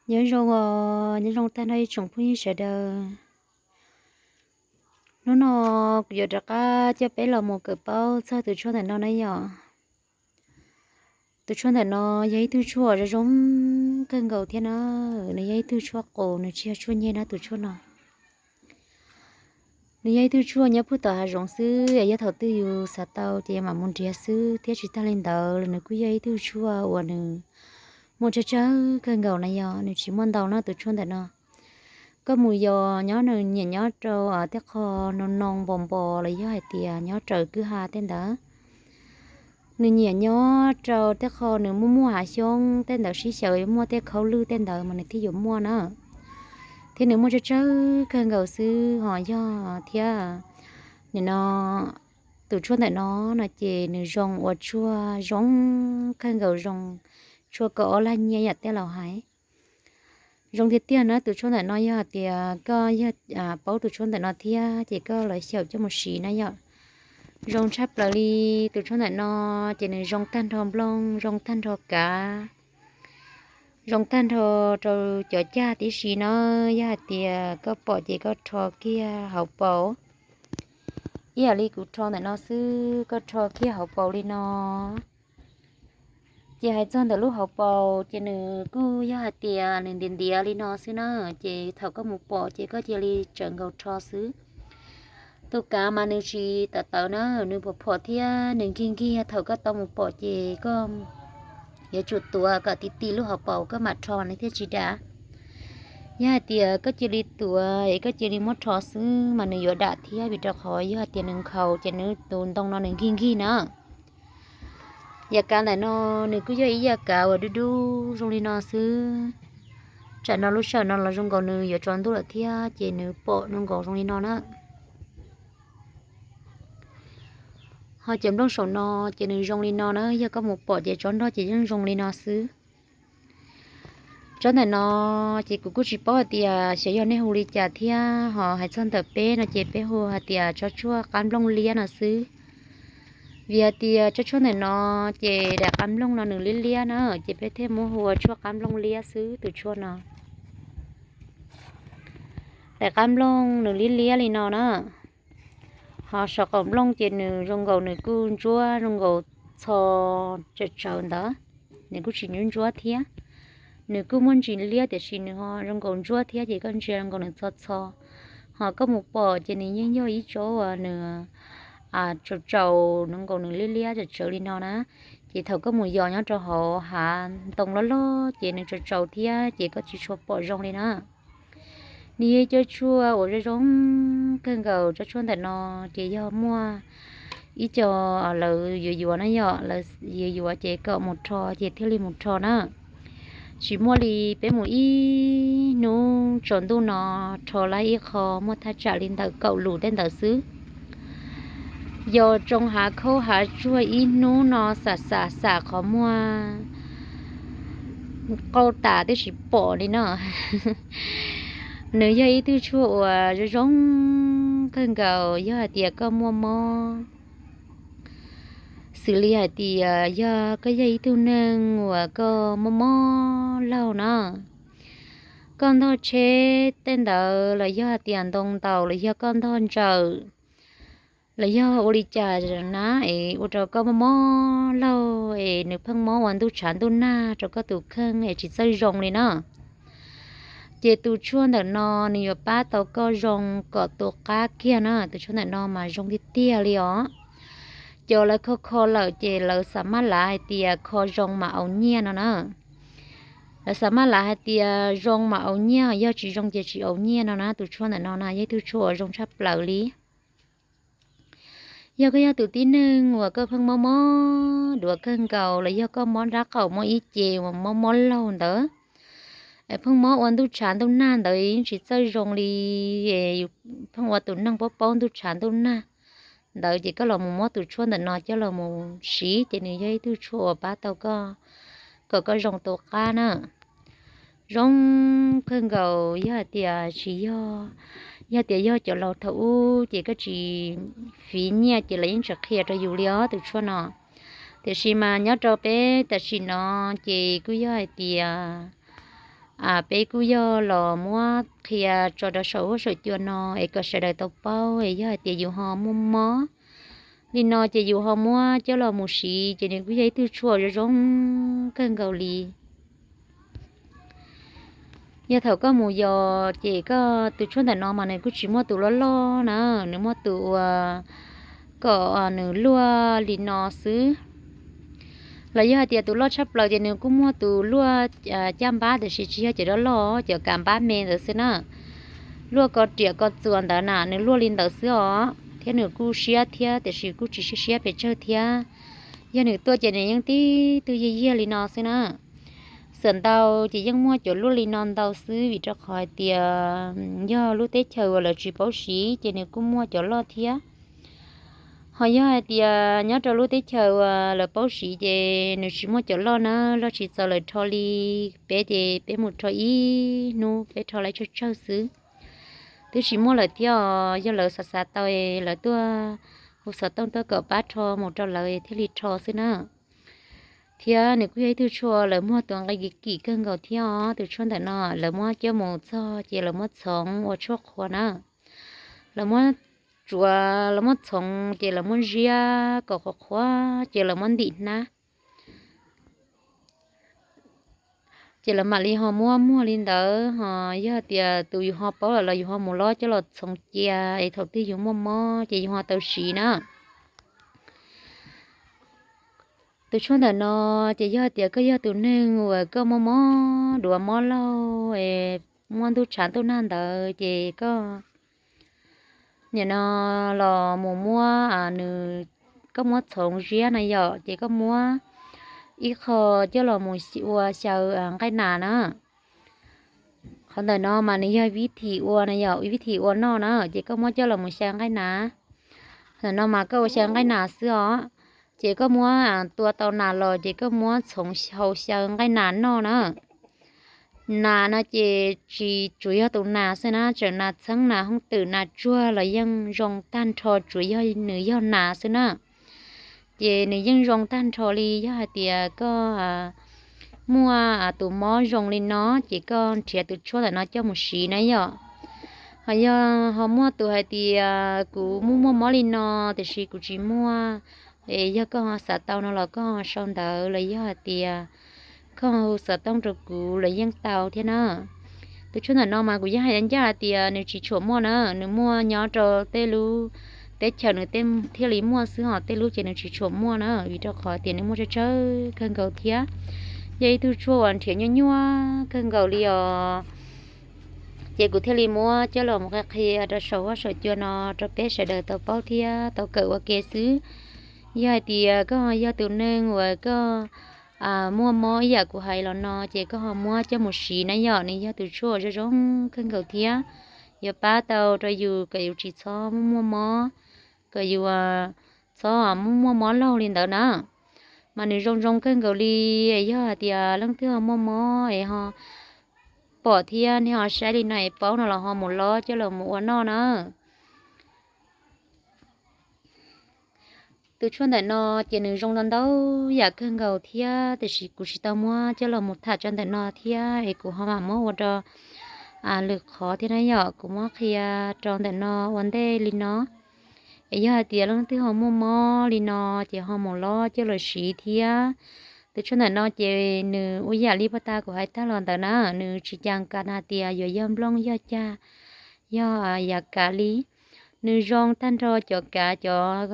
Nyob zoo os, nyob zoo tag nrho ib tsoom phooj ywg sawv daws. Hnub no kuv yuav rov qab coj peb los mus kawm paub txog tus tshuaj ntawm no na yom. Tus tshuaj ntawm no yog ib tug tshuaj zoo zoo kawg nkaus thiab na. Nws yog ib tug tshuaj qus, nws tsis yog tshuaj nyeg na tus tshuaj no. Nws yog ib tug tshuaj nyob puag tom hav zoov xwb, yog thaum twg yus xav tau ces yus mam mus nrhiav xwb, thiab tsis tag li ntawd los nws kuj yog ib tug tshuaj uas nws muaj tsawg tsawg kawg nkaus na yom, nws tsis muaj ntau na tus tshuaj ntawm no. Koj mus yos nyob nws nyiam nyob rau tej qho noo noo npos npos los yog hais tias nyob raws kwj ha tej ntawd. Nws nyiam nyob rau tej qho nws muaj muaj hav xyoob tej ntawd sib xyaw muaj tej khaub lwj tej ntawd mas nws thiaj yuav muaj na. Thiab nws muaj tsawg tsawg kawg nkaus xwb ho yog thiab. Nim no tus tshuaj ntawm no no ces nws zoo ua tshuaj zoo kawg nkaus, zoo tshuaj kaum ob lag nyiaj yam tej laus hais. Zoo tiag tiag na tus tshuaj ntawm no yog hais tias koj yog paub tus tshuaj ntawm no thiab ces koj los xyaum coj mus siv na yom. Zoo tshaj plaws li tus tshuaj ntawm no ces nws zoo tag nrho nplooj, zoo tag nrho kav, zoo tag nrho rau cov cag tib si na. Yog hais tias koj pom ces koj rho kiag hauv paus, ib yam li kuv rho ntawm no xwb, koj rho kiag hauv paus li no. Ces hais txog ntawm lub hauv paus ces nws kuj yog hais tias nws ntiav ntiav li no xwb na, ces thaum koj mus pom ces koj cia li tsawv nkaus rho xwb. Tus kav mas nws tsis tawv tawv na, nws phom phom thiab nws nkig nkig, thaum koj tau mus pom ces koj yuav tsum tuav kom ti ti lub hauv paus koj mam rho nws thiaj tsis dam. Yog hais tias koj cia li tuav es koj cia li muab rho xwb mas nws yuav dam thiab, vim rau qhov yog hais tias nws nkhaus ces nws tus ntoo no nws nkig nkig na. Yam kav ntawm no nws kuj yog ib yam kav uas dub dub zoo li no xwb. Tsam no lub sij hawm no los zoo nkaus nws yuav tsaus ntuj lawm thiab ces nws pom zoo nkaus zoo li no na. Ho cov nplooj saum no ces nws zoo li no na, yog koj mus pom ces tsob nrog ces yeej zoo li no xwb. Tsob ntawm no ces kuv kuj tsis paub hais tias xyov yog nej hu li cas thiab, ho hais txog ntawm peb no ces peb hu hais tias tsob tshuaj qab nplooj liab no xwb. Vim hais tias tsob tshuaj ntawm no ces daim qab nplooj no nws liab liab na, ces peb thiaj muab hu ua tshuaj qab nplooj liab xwb tus tshuaj no. Daim qab nplooj nws liab liab li no na, ho saum qaum nplooj ces nws zoo nkaus nws kuj ntsuab zoo nkaus txho tsawv tsawv ntawd, nws kuj tsis ntsuab ntsuab thiab. Nws kuj muaj ntsis liab tiam sis nws ho zoo nkaus ntsuab thiab ces koj ntsia zoo nkaus nws txho txho. Ho koj mus pom ces nws yeej yog ib tsob uas nws tsaus tsaus, nws nkaus nws liab liab tsawv tsawv li no na. Ces thaum koj mus yos nyob rau hauv hav ntoo loj loj ces nws tsaus tsaus thiab ces koj tsis tshua pom zoo li na. Nws yog ib co tshuaj uas zoo zoo kawg nkaus, tsob tshuaj ntawm no ces yog muaj ib co lawv yuav yuav na yom, lawv yuav yuav ces kom mus rho ces thiaj li mus rho na. Tsis muaj li, peb mus ib hnub tsaus ntuj no rho laib ib qho muaj thaj tsam li ntawm kaum lus tej ntawd xwb. Yos tsoo hav khaub hav tsuag ib hnub no xam xam xam qhov muag qau tas tib si pom li no. Nws yog ib tug tshuaj uas zoo zoo kawg nkaus, yog hais tias koj muaj mob, xws li hais tias yog koj yog ib tug neeg uas koj mob mob laug na, koj ntog tsheb tej ntawd los yog hais tias ntoo ntaus los yog koj ntog ntsawm los yog ua li cas na es ua rau koj mob mob laug es nws pheej mob ua ntuj tshav ntuj nag rau koj tus kheej es tsis txawj zoo li na. Ces tus tshuaj ntawm no nws yuav pab tau koj zoo kom tu qab kiag na. Tus tshuaj ntawm no mas zoo tiag tiag li os. Cov lawv kho kho lawm ces lawv xam maj lav hais tias kho zoo mas aus nyiaj no na. Lawv xam maj lav hais tias zoo mas aus nyiaj, yog tsis zoo ces tsis aus nyiaj no na. Tus tshuaj ntawm no na yog ib tug tshuaj uas zoo tshaj plaws li. Yog koj yog tus tib neeg uas koj pheej mob mob duav kawg nkaus los yog koj mob nrab qaum mob ib ce uas mob mob laug ntawd, pheej mob ua ntuj tshav ntuj nag ntawd yeej tsis txawj zoo li, pheej ua tus neeg paub paub ntuj tshav ntuj nag ntawd ces koj los mus muab tus tshuaj ntawm no coj los mus siv ces nws yog ib tug tshuaj uas pab tau koj kom koj zoo tu qab na. Zoo kawg nkaus, yog hais tias tsis yog, yog tias yog cov laus thaum ub ces koj tsis fiv nyiaj ces lawv yeej tsis qhia rau yus li os tus tshuaj no. Tiam sis mas nyob rau peb tam sim no ces kuj yog hais tias Peb kuj yog los muab qhia tso rau saum huab saum cua no es kom sawv daws tau paub es yog hais tias yus ho muaj mob li no ces yus ho muab coj los mus siv ces nws kuj yog ib tug tshuaj zoo zoo kawg nkaus li. Yog thaum koj mus yos ces koj tus tshuaj ntawm no mas nws kuj tsis muaj tus loj loj na, nws muaj tus uas kom nws luaj li no xwb. Los yog hais tias tus loj tshaj plaws ces nws kuj muaj tus luaj caj npab tiam sis tsis yog cov loj loj, cov kav npab me ntawd xwb na. Luaj ko riam ko txuas ntawd na, nws luaj li ntawd xwb os, thiab nws kuj siab thiab tiam sis kuj tsis siab siab pes tsawg thiab. Yog nws tuaj ces nws yeej tib tug yiag yiag li no xwb na. Xav ntau ces yeej muaj cov luaj li no ntau xwb vim rau qhov hais tias yog lub teb chaws uas lawv tsis paub siv ces nws kuj muaj cov loj thiab. Ho yog hais tias nyob rau lub teb chaws uas lawv paub siv ces nws tsis muaj cov loj na, loj tsis txaus lawv rho li. Peb ces peb mus rho ib hnub peb rho laib tsawg tsawg xwb. Twb tsis muaj lawm thiab os, yog lawv xav xav tau lawv tuaj hu xov tooj tuaj kom pab rho mus rau lawv thiaj li rho xwb na. Thiab nws kuj yog ib tug tshuaj lawv muag tus nqi kim kim kawg nkaus thiab os. Tus tshuaj ntawm no lawv muab coj mus txog ces lawv muab txhoov ua tshuaj qhua na. Lawv muab tsuav, lawv muab txhoov ces lawv muab ziab kom qhuav qhuav ces lawv muab ntim hnab ces lawv mam li ho muab muag li ntawd. Ho yog tias tus yus ho paub lawm los yus ho mus lob coj los txhoov cia es thaum twg yus muaj mob ces yus ho tau siv na. Tus tshuaj ntawm no ces yog tias koj yog tus neeg uas koj muaj mob duav mob laug es muaj ntuj tshav ntuj nag ntawd ces koj nim no los mus muab nws, koj muab txhoov ziab na yom, ces koj muab ib qho coj los mus ua xyaw nqaij nas na. Qhov ntawm no mas nws yog vib thim ua na yom, vib thim ua noj na, ces koj muab coj los mus xyaw nqaij nas. Ntawm no mas koj ua xyaw nqaij nas xwb os. Ces koj muab tua tau nas los ces koj muab txhoov hau xyaw nqaij nas noj na. Nas no ces tsis tsuas yog tus nas xwb na, tseem nas txheeb, nas hooj twm, nas tsuag los yeej zoo tag nrho, tsuas yog nws yog nas xwb na. Ces nws yeej zoo tag nrho li. Yog hais tias koj muaj tus mob zoo li no ces koj nrhiav tus tshuaj ntawm no coj mus siv na yom. Ho yog ho muaj tus hais tias kuv muaj muaj mob li no tiam sis kuv tsis muaj, es yog koj ho xav tau no los koj ho sau ntawv los yog hais tias koj ho hu xov tooj rau kuv los yeej tau thiab na. Tus tshuaj ntawm no mas kuv yeej hais ncaj hais tias nws tsis tshua muaj na, nws muaj nyob rau tej lub teb chaws nws thiaj li muaj xwb, ho tej lub ces nws tsis tshua muaj na, vim rau qhov tias nws muaj tsawg tsawg kawg nkaus thiab. Yog ib tug tshuaj uas nrhiav nyuaj nyuaj kawg nkaus li os. Ces kuv thiaj li muab coj los mus qhia qhia rau saum huab saum cua no rau peb sawv daws tau paub thiab tau kawm ua ke xwb. Yog hais tias koj yog tus neeg uas koj muaj mob ib yam kuv hais los no ces koj ho muab coj mus siv na yom, nws yog tus tshuaj zoo zoo kawg nkaus thiab yuav pab tau rau yus kom yus tsis txhob muaj mob, kom yus txhob muaj mob laug li ntawd na. Mas nws zoo zoo kawg nkaus li. Yog hais tias leej twg ho muaj mob es ho pom thiab nej ho saib li no es paub no los ho mus lob coj los mus ua noj na. Tus tshuaj ntawm no ces nws zoo ntau ntau yam kawg nkaus thiab tiam sis kuv tsis tau muab coj los mus tham tso ntawm no thiab es kuv ho mam muab ua rau lwm qhov thiab na yom. Kuv muab qhia rau ntawm no ua ntej li no. Es yog hais tias leej twg ho muaj mob li no ces ho mus lob coj los siv thiab. Tus tshuaj ntawm no ces nws ua yam li puag ta kuv hais tag los ntawd na, nws tsis cas kav hais tias yuav yog nplooj yog cag, yog yav kav li. Nws zoo tag nrho cov kav cov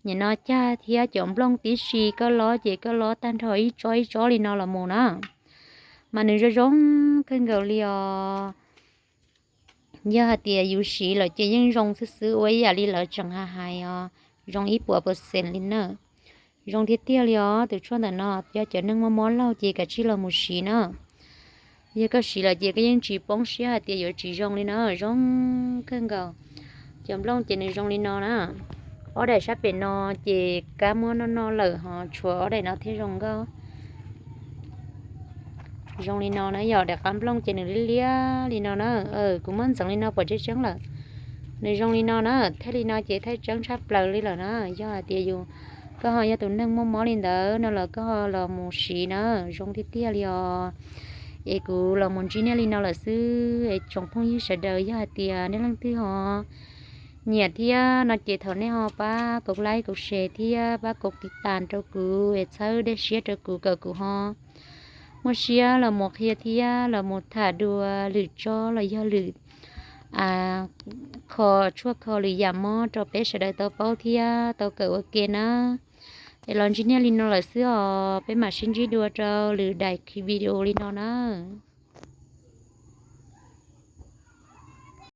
nim no cag thiab cov nplooj tib si, koj lob ces koj lob tag nrho ib tsob ib tsob li no los mus na. Mas nws zoo zoo kawg nkaus li os. Yog hais tias yus siv lawm ces yeej zoo xwb xwb, ua ib yam li lawv tseem hais hais os, zoo ib puas percent li na. Zoo tiag tiag li os. Tus tshuaj ntawm no yog cov neeg muaj mob laug ces kav tsij los mus siv na. Yog koj siv lawm ces koj yeej tsis poob siab hais tias yuav tsis zoo li na, zoo kawg nkaus. Cov nplooj ces nws zoo li no na. Ob daim sab pem no ces kab muab noj noj lawm ho tshuav ob daim no thiab zoo nkauj. Zoo li no na yom, daim qab nplooj ces nws liab liab li no na. Kuv muab ntxeev li no pom tseeb tseeb lawm. Nws zoo li no na, thaij li no ces thaij tseeb tshaj plaws li lawm na. Yog hais tias yus, koj ho yog tus neeg muaj mob li ntawd no los koj ho los mus siv na, zoo tiag tiag li os. Es kuv los mus ntsib nej li no lawm xwb es tsoom phooj ywg sawv daws, yog hais tias nej leej twg ho nyiam thiab no ces thov nej ho pab kaum like kaum share thiab pab kaum tiv tas rau kuv es txhawb dej siab rau kuv kom kuv ho muaj siab los mus qhia thiab los mus tham dua lwm tsob los yog lwm kho tshuaj kho lwm yam mob rau peb sawv daws tau paub thiab tau kawm ua ke na. Es los ntsib nej li no lawm xwb os, peb mam sib ntsib dua rau lwm daim video li no na.